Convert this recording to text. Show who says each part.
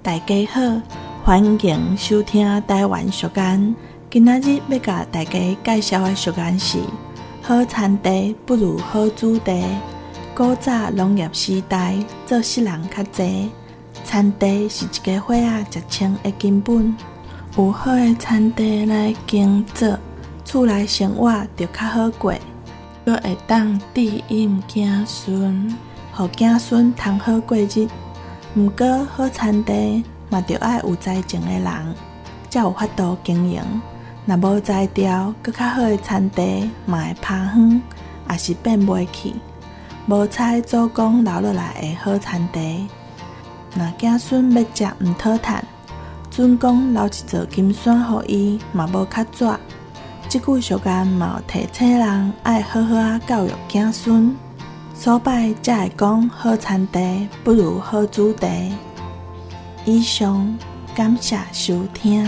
Speaker 1: 大家好，歡迎收聽台灣俗諺。今仔日欲共大家介紹的俗諺是：好田地不如好子弟。古早農業時代，做穡人較濟，田地是一家伙仔食穿的根本。有好的田地來耕作，厝內生活就較好過，閣會當知蔭子孫，予子孫通好過日。毋過好田地嘛著愛有才情的人，才有法度經營。若無才調，閣較好的田地嘛會拋荒，抑是變賣去。無彩祖公留落來的好田地，若子孫欲食毋討趁，準公留一座金山予伊嘛無較紙。這句俗諺嘛有提醒人愛好好仔教育子孫，所擺才會講好田地不如好子弟。以上，感謝收聽。